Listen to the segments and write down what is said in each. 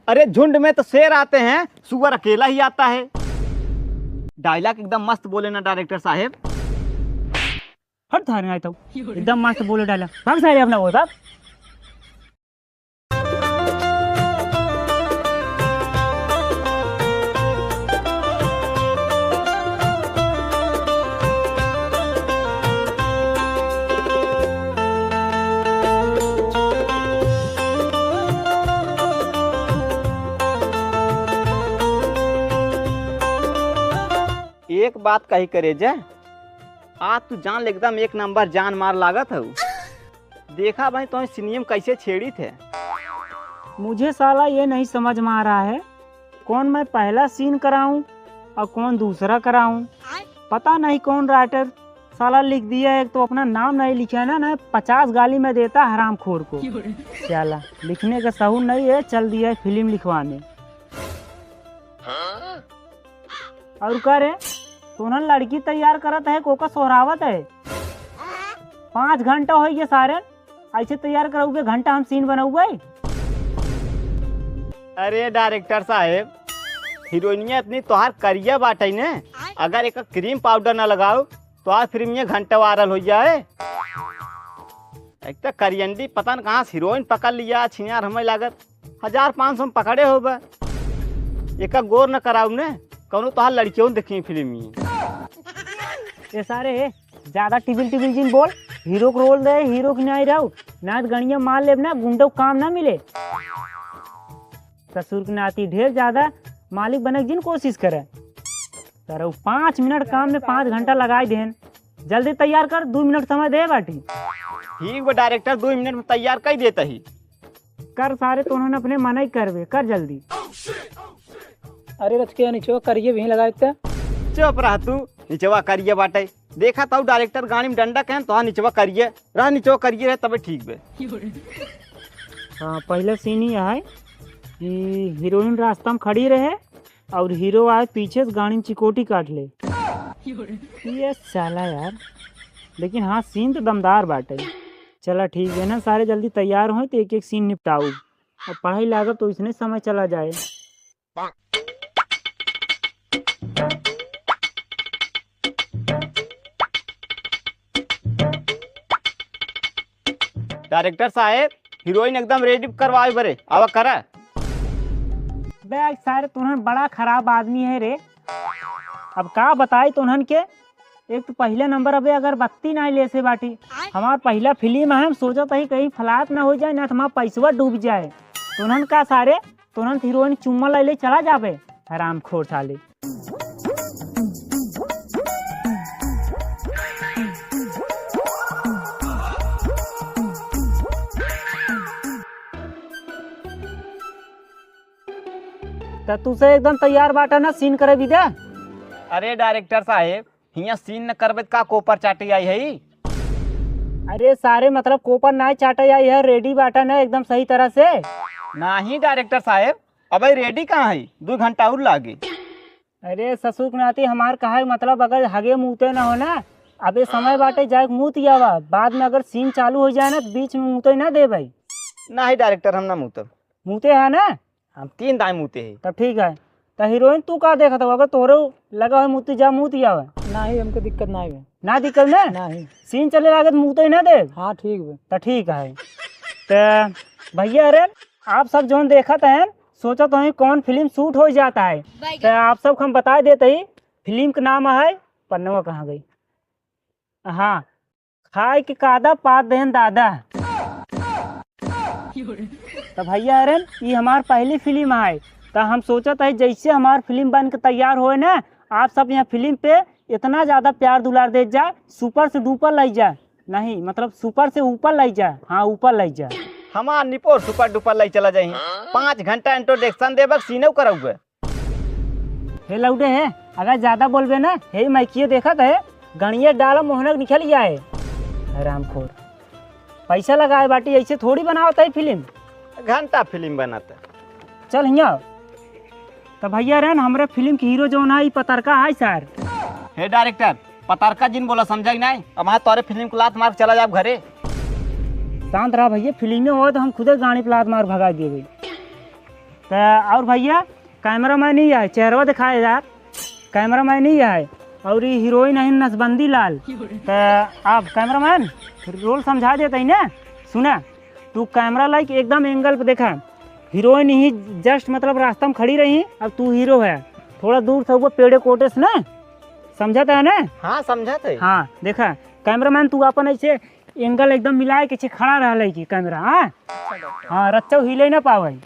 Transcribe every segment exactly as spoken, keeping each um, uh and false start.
अरे, झुंड में तो शेर आते हैं, सुअर अकेला ही आता है। डायलॉग एकदम मस्त बोले ना डायरेक्टर साहेब। हट थारे आए तो। एकदम मस्त बोले डायलॉग। भाग सारे अपना वो भाग। एक बात कही करे जे, आज तू जान ले एकदम एक नंबर जान मार लागत हऊ। देखा भाई, तो सिनेम कैसे छेड़ी थे। मुझे साला ये नहीं समझ में आ रहा है, कौन मैं पहला सीन कराऊं और कौन दूसरा कराऊं। पता नहीं कौन राइटर साला लिख दिया है, एक तो अपना नाम नहीं लिखा है ना, ना पचास गाली में देता हरामखोर को। साला लिखने का सहूर नहीं है, चल दिया है फिल्म लिखवाने। और का रे, तोहन लड़की तैयार करत है, कोका सोहरावत है? पाँच घंटा हो गए सारे, ऐसे तैयार करउबे, घंटा हम सीन बनउबे। अरे डायरेक्टर साहेब, हीरोइनिया इतनी तोहार करिया बाटे ने, अगर एक क्रीम पाउडर ना लगाओ तो आज फिल्म ये घंटा वायरल हो जाए। एक तो करियंडी पता न कहाँ से हीरोइन पकड़ लिया, छिनार हमें लागत हजार पाँच सौ में पकड़े होबे। एका गौर न कराऊ ने, कौनो तोहार लड़कियों देखी फिल्म में। ए सारे, ज्यादा टिबिल टिबिल जिन बोल, हीरो को रोल दे, हीरो की नहीं रहू, ना तो गणिया मार लेब ना, गुंडो काम ना मिले। ससुर की नाती ढेर ज्यादा मालिक बने की जिन कोशिश करे। सारे उ पाँच मिनट काम में पाँच घंटा लगाई देन। जल्दी तैयार कर, दो मिनट समय दे बाटी। ठीक बा डायरेक्टर, दो मिनट में तैयार कर देता ही। कर सारे, तो उन्होंने अपने मना ही करबे, कर जल्दी। अरे रचके, निचवा करिए भी लगा देता। चुप रह तू, निचवा करिए बाटे। देखा तो डायरेक्टर गाड़ी में डंडा कहन, तो हाँ निचवा करिए, रह निचवा करिए रहे तबे ठीक बे। हाँ, पहला सीन ही है कि हीरोइन रास्ता में खड़ी रहे और हीरो आए पीछे से गाड़ी में चिकोटी काट ले। ये साला यार, लेकिन हाँ सीन तो दमदार बाटे। चला ठीक है ना, सारे जल्दी तैयार होए तो एक एक सीन निपटाऊ। अब पढ़ाई लागत तो इसने समय चला जाए। डायरेक्टर साहेब, हीरोइन एकदम रेडी करवाए बरे, आवा करा। बे, आज सारे तोहन बड़ा खराब आदमी है रे। अब का बताई तोहन के, एक तो पहले नंबर अबे अगरबत्ती नाहीं लेसे बाटी। हमार पहला फिल्म है, हम सोचत ही कहीं फ्लॉप ना हो जाए, ना तो हमार पैसवा डूब जाए। तोहन का सारे, तुरंत हीरोइन चुम्मा ले ले चला जाबे, हरामखोर साले। त तू से एकदम तैयार बाटा ना, सीन करे भी दे। अरे डायरेक्टर साहेब, हियाँ सीन न करबे त का कोपर चाटे आई है? अरे सारे, मतलब कोपर नाहीं चाटे आई है, रेडी बाटा ना एकदम सही तरह से। नाहीं डायरेक्टर साहेब, अबे रेडी कहाँ है? दो घंटा और लागे। अरे ससुर के नाती, हमार कहा है मतलब, अगर हगे मूते ना हो ना, अबे समय बाटे जाए के मूत आवा, बाद में अगर सीन चालू हो जाए ना तो बीच में मूते ना दे भाई। नाहीं डायरेक्टर, हम ना मूतब। मूते है ना? हम तीन दाई मूते हैं। तब ठीक है। त हीरोइन तू का देखत हो? अगर तोहरे लगा है मूती, जा मूती आवे। नाहीं, हमके दिक्कत नाहीं है। ना दिक्कत ना? नाहीं। सीन चले लागे त मूते ही ना दे। हाँ, ठीक बे। त ठीक है। त भैया, अरे आप सब जौन देखत हैं, सोचत होई कौन फिल्म शूट हो जाता है। त आप सब हम बता देते ही, फिल्म के नाम है, पन्नवा कहाँ गई? हाँ, खाए के कादा पात देहन दादा। त भैया अरे, ई हमार पहली फिल्म आए, त हम सोचत है जैसे हमार फिल्म बन के तैयार होए ना, आप सब यहाँ फिल्म पे इतना ज्यादा प्यार दुलार दे जा, सुपर से डुपर लाई जा, नहीं मतलब सुपर से ऊपर लाई जा, हाँ ऊपर लाई जा। हमार निपोर सुपर डुपर लाई चला जाई। पाँच घंटा इंट्रोडक्शन देबक सीनऊ करौबे। हे लौडे हे, अगर ज्यादा बोलबे ना, हे माइकिए देखत है, गणिये डाला मोहनक निकल जाए। हरामखोर, पैसा लगाए बाटी, ऐसे थोड़ी बनावत है फिल्म। घंटा फिल्म बनाता। चल हियाँ। त भैया रहन, हमरे फिल्म के हीरो जौन है, ई पतरका है सर। हे डायरेक्टर, पतरका जिन बोला, समझा कि नहीं? अब हाँ तोरे फिल्म को लात मार के चला जाब घरे। शांत रहा भैया, फिल्म में हो तो हम खुदे गाड़ी पे लात मार भगा दिए। त और भैया, कैमरामैन ही है, चेहरवा दिखाए यार, कैमरामैन ही है। और ये हीरोइन है नसबंदी लाल। त आप कैमरामैन, रोल समझा देते ही ना। सुना, तू कैमरा लाइक एकदम एंगल पे देखा, हीरोइन ही जस्ट मतलब रास्ता में खड़ी रही, अब तू हीरो है, थोड़ा दूर से हुआ पेड़े कोटे से ना, समझत है ना? हाँ, समझत है। हाँ, देखा कैमरामैन, तू अपन ऐसे एंगल एकदम मिलाए के छे खड़ा रह लइकी कैमरा, हाँ? अच्छा डॉक्टर। हाँ, रच्चो हिले ना पावे।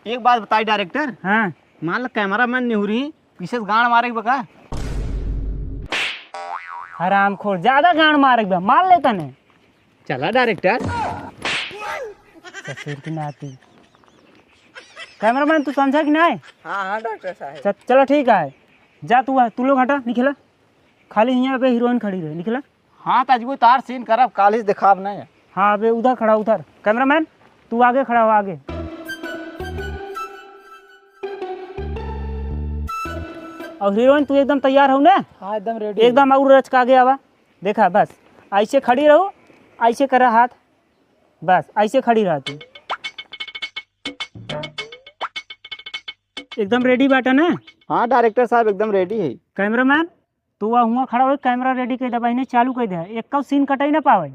एक बात बताई डायरेक्टर। हाँ। मान लो कैमरामैन निहुरी, पीछे से गांड मारे के बा का? हरामखोर, ज्यादा गांड मारे के बा, मार ले तने। चला डायरेक्टर। ससुर की नाती। कैमरामैन, तू समझा कि नहीं? हाँ, हाँ, डॉक्टर साहब। च-, चलो ठीक है, जा तू, तू लोग हटा, निकला। खाली हियाँ पे हीरोइन खड़ी रहे, निकला। हाँ, त आज वो तार सीन करब, काल ही दिखाब नहीं। हाँ, अबे उधर खड़ा, उधर। कैमरामैन, तू आगे खड़ा हो, आगे। और हीरोइन, तू एकदम तैयार हो ना? हाँ, एकदम रेडी। एकदम और रच के आगे आवा। देखा, बस ऐसे खड़ी रहो, ऐसे करा हाथ, बस ऐसे खड़ी रह तू। एकदम रेडी बाटा ना? हाँ डायरेक्टर साहब, एकदम रेडी है। कैमरामैन, तू वहाँ हुआँ खड़ा हो, कैमरा रेडी कर दे, बहिने चालू कर दे, एक सीन कटाई ना पावे।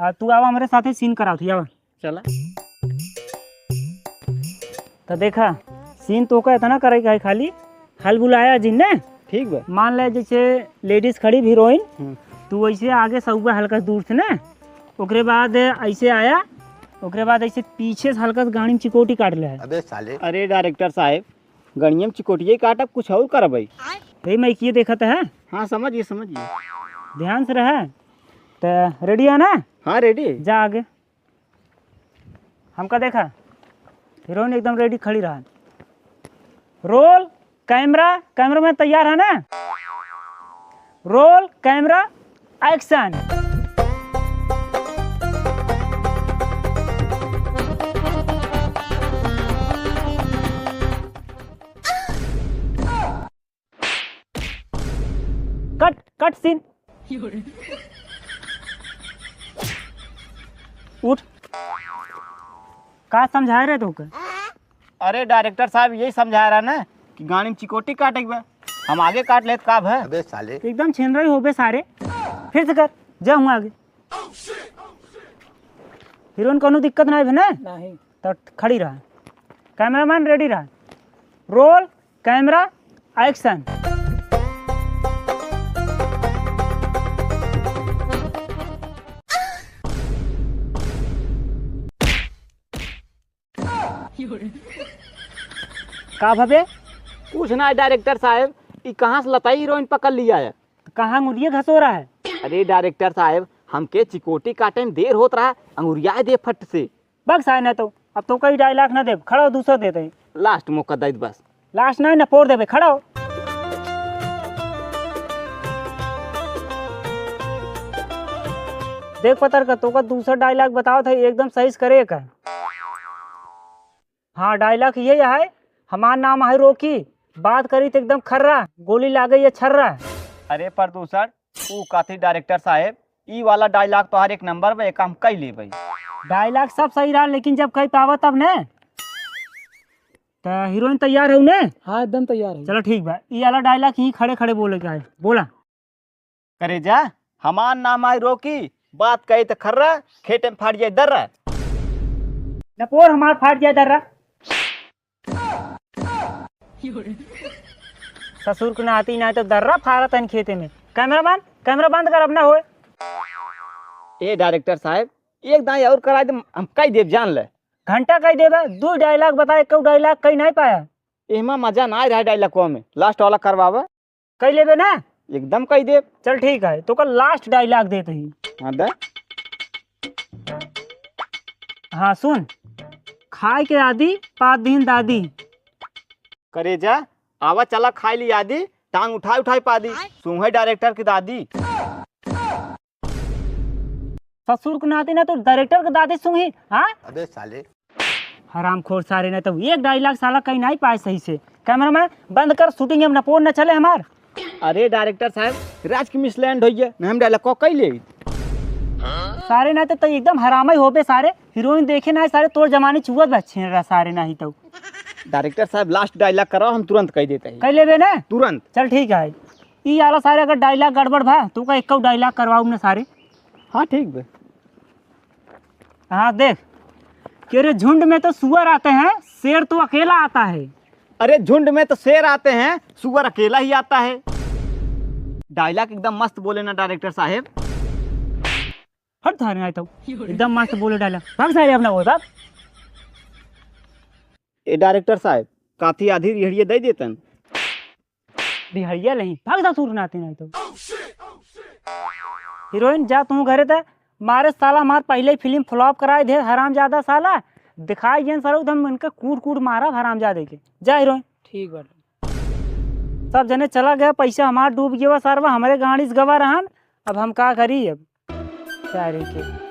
आ तू आवा हमरे साथे, सीन कराओ थी, आवा। चला। तो देखा, सीन तो का इतना करे का है, खाली हल बुलाया जिन ने। ठीक बा। मान ले जैसे लेडीज खड़ी हीरोइन, हम्म। तू वैसे आगे सौबा हल्का दूर से ना, ओकरे बाद ऐसे आया, ओकरे बाद ऐसे पीछे से हल्का से गाड़ी में चिकोटी काट ले है। अबे साले। अरे डायरेक्टर साहब, गणियम चिकोटिये काटब, कुछ और करबै। हे, मैं किए देखत है। हाँ, समझ गए, समझ गए। ध्यान से रहे। त रेडी है ना? हाँ, रेडी है। जा आगे। हमका देखा, हीरोइन एकदम रेडी खड़ी रहा। रोल, कैमरा, कैमरामैन तैयार है ना? Roll, camera, action. Cut, cut scene. उठ। का समझाए रहे तोके? अरे डायरेक्टर साहब, यही समझा रहा ना कि गाड़ी में चिकोटी काटे के बा, हम आगे काट लेत का भा? अबे साले। एकदम छिनरई होबे सारे। फिर से कर, जा हुआ आगे। हीरोइन कोनो दिक्कत ना है ना? नहीं। तो खड़ी रहा। कैमरामैन रेडी रहा। Roll, camera, action. का भबे? कुछ ना डायरेक्टर साहब, ई कहाँ से लताई हीरोइन पकड़ लिया है? तो कहाँ अंगुरिये घसो रहा है? अरे डायरेक्टर साहब, हमके चिकोटी काटे में देर होत रहा, अंगुरिया दे फट से। बक्स आए ना तो, अब तो कई डायलॉग ना देब, खड़ा हो, दूसरा देते हैं। लास्ट मौका दे बस। लास्ट ना, ना पोर देबे, खड़ा हो। देख पतर का, तोका दूसरा डायलॉग बताओ था, एकदम सही से करे का। हाँ, डायलॉग ये है, हमार नाम है रोकी, बात करी तो एकदम खर्रा, गोली लागे ये छर्रा। अरे प्रदूषण, ऊ काथी डायरेक्टर साहेब, ई वाला डायलॉग तोहार एक नंबर बा, एक काम कई लेबै। डायलॉग सब सही रहा, लेकिन जब कई पावा तब ने। त हीरोइन तैयार हऊ ने? हाँ, एकदम तैयार है। चलो ठीक बा, ई वाला डायलॉग ही खड़े खड़े बोले का है, बोला। करेजा, हमार नाम आई रोकी, बात कही त खर्रा, खेते में फाट जाए दर्रा। नपोर हमार फाट जाए दर्रा। ससुर के नाती ना तो दर्रा फारत हन खेते में। कैमरामैन, कैमरा बंद कर, अब ना होए। ए डायरेक्टर साहब, एक दाई और करा दे, हम कई देब जान ले। घंटा कई देबे, दू डायलॉग बताए, एक डायलॉग कई नहीं पाया। एमा मजा ना आ रहा है डायलॉगवा में, लास्ट वाला करवावा। कई लेबे ना? एकदम कई देब। चल ठीक है, तोका लास्ट डायलॉग देत ही। हाँ दे। हाँ सुन, खाए के आदि पात दीन दादी। करेजा, आवा चला खाई ली आदि, टांग उठाए उठाए पादी, सूंघे डायरेक्टर की दादी। ससुर के नाती ना तो डायरेक्टर के दादी सूंघी, हाँ? अबे साले। हरामखोर सारे ना तो एक डायलॉग साला कहीं नहीं पाए सही से। कैमरामैन बंद कर, शूटिंग में नपोर न चले हमार। अरे डायरेक्टर साहब, राज की मिसलैंड होइए, ना हम डायलॉग को कई ले। सारे ना तो, तो एकदम हरामा ही होबे सारे, हीरोइन देखे ना सारे, तोर जमाने चुअत बा छेन रहा सारे ना ही तो। डायरेक्टर साहब, लास्ट डायलॉग कराओ, हम तुरंत कह देते हैं। कह लेबे ना? तुरंत। चल ठीक है। ई आला सारे अगर डायलॉग गड़बड़ भा, तो का एक्को डायलॉग करवाऊ ना सारे। हाँ, ठीक बे। हाँ, देख। कि अरे, झुंड में तो सुअर आते हैं, शेर तो अकेला आता है। अरे, झुंड में तो शेर आते हैं, सुअर अकेला ही आता है। डायलॉग एकदम मस्त बोले ना डायरेक्टर साहेब। हट थारे, नहीं तो एकदम मस्त बोले डायलॉग। भाग सारे अपना, वो भाग। ए डायरेक्टर साहेब, काथी आधी रिहड़िया दे देतन। रिहड़िया नहीं, भाग जा सूर नाती, नहीं तो। हीरोइन, जा तू घरे ते। मारे साला, हमार पहले ही फिल्म फ्लॉप कराए दे, हरामजादा साला। दिखाई गेन सरऊ, हम इनके कूट कूट मारब हरामजादे के। जा हीरोइन। ठीक बाटे। सब जने चला गया, पैसा हमार डूब गया सरवा, हमरे गाड़ी से गवा रहन। अब हम का करी अब? सारे के।